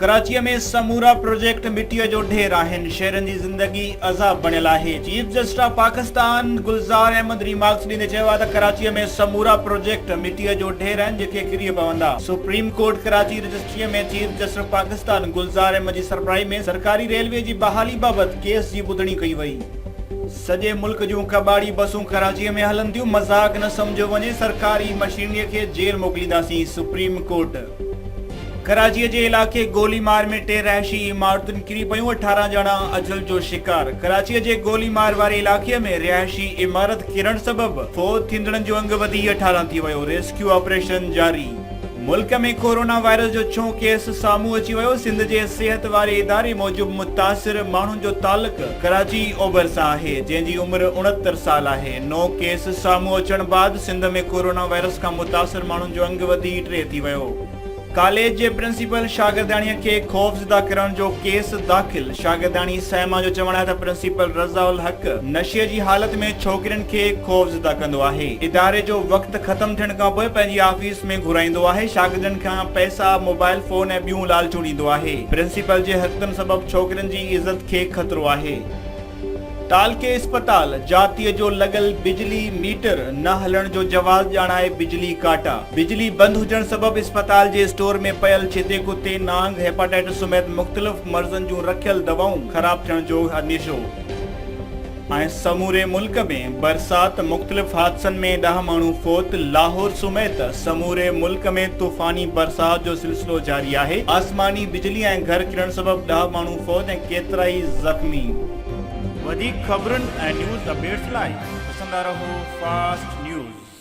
ڪراچيء ۾ سمورا پروجيڪٽ مٽيء جو ڍير آهن، شهرين جي زندگي عذاب بڻيل آهي. Chief justice of Pakistan Gulzar Ahmed remarks ڏيندي چيو آهي ته ڪراچيء ۾ سمورا پروجيڪٽ مٽيء جو ڍير آهن جيڪي ڪري پوندا. سپريم ڪورٽ ڪراچي رجسٽريء ۾ chief justice of Pakistan Gulzar Ahmed جي سربراهي ۾ سرڪاري ريلوي جي بحالي بابت ڪيس جي ٻڌڻي ڪئي وئي. سڄي ملڪ جون ڪٻاڙي بسون ڪراچيء ۾ هلن ٿيون، مذاق نه سمجهيو وڃي، سرڪاري مشينريء کي جيل موڪلينداسين، سپريم ڪورٽ. ڪراچيء جي علائقي گوليمار ۾ ٽي رهائشي عمارتون ڪري پيون، 18 ڄڻا اجل جو شڪار. ڪراچيء جي گوليمار واري علائقي ۾ رهائشي عمارت ڪرڻ سبب فوت ٿيندڙن جو انگ وڌي 18 ٿي ويو، ريسڪيو آپريشن جاري. ملڪ ۾ ڪورونا وائرس جو ڇهون ڪيس سامهون اچي ويو، سنڌ جي صحت واري اداري موجب متاثر ماڻهن جو تعلق ڪراچي اوڀر سان آهي، جنهن جي عمر 69 سال آهي، نئون ڪيس سامهون اچڻ بعد سنڌ ۾ ڪورونا وائرس کان متاثر ماڻهن جو انگ وڌي ٽي ٿي ويو. ڪاليج جي پرنسپل شاگردياڻي کي خوفزده ڪرڻ جو ڪيس داخل، شاگردياڻي سيما جو چوڻ آهي ته پرنسپل رضا الحق نشي جي حالت ۾ ڇوڪرين کي خوفزده ڪندو آهي، اداري جو وقت ختم ٿيڻ کانپوء پنهنجي آفيس ۾ گهرائيندو آهي، شاگردن کان پئسا، موبائل فون ۽ ٻيون لالچون ڏيندو آهي، پرنسپل جي حرڪتن سبب ڇوڪرين جي عزت کي خطرو آهي. تعلقي اسپتال جاتيء جو لڳل بجلي ميٽر نه هلڻ جو جواز ڄاڻائي بجلي ڪاٽا، بجلي بند هجڻ سبب اسپتال جي اسٽور ۾ پيل ڇتي ڪتي، نانگ، هيپاٽائٽس سميت مختلف مرضن جون رکيل دوائون خراب ٿيڻ جو انديشو. ۽ سموري ملڪ ۾ برسات، مختلف حادثن ۾ ڏهه ماڻهو فوت، لاهور سميت سموري ملڪ ۾ طوفاني برسات جو سلسلو جاري آهي، آسماني بجلي ۽ گهر ڪرڻ سبب ڏهه ماڻهو فوت ۽ ڪيترائي زخمي. وڌيڪ خبرن ۽ نيوز اپڊيٽس لاء ڏسندا رهو فاسٽ نيوز.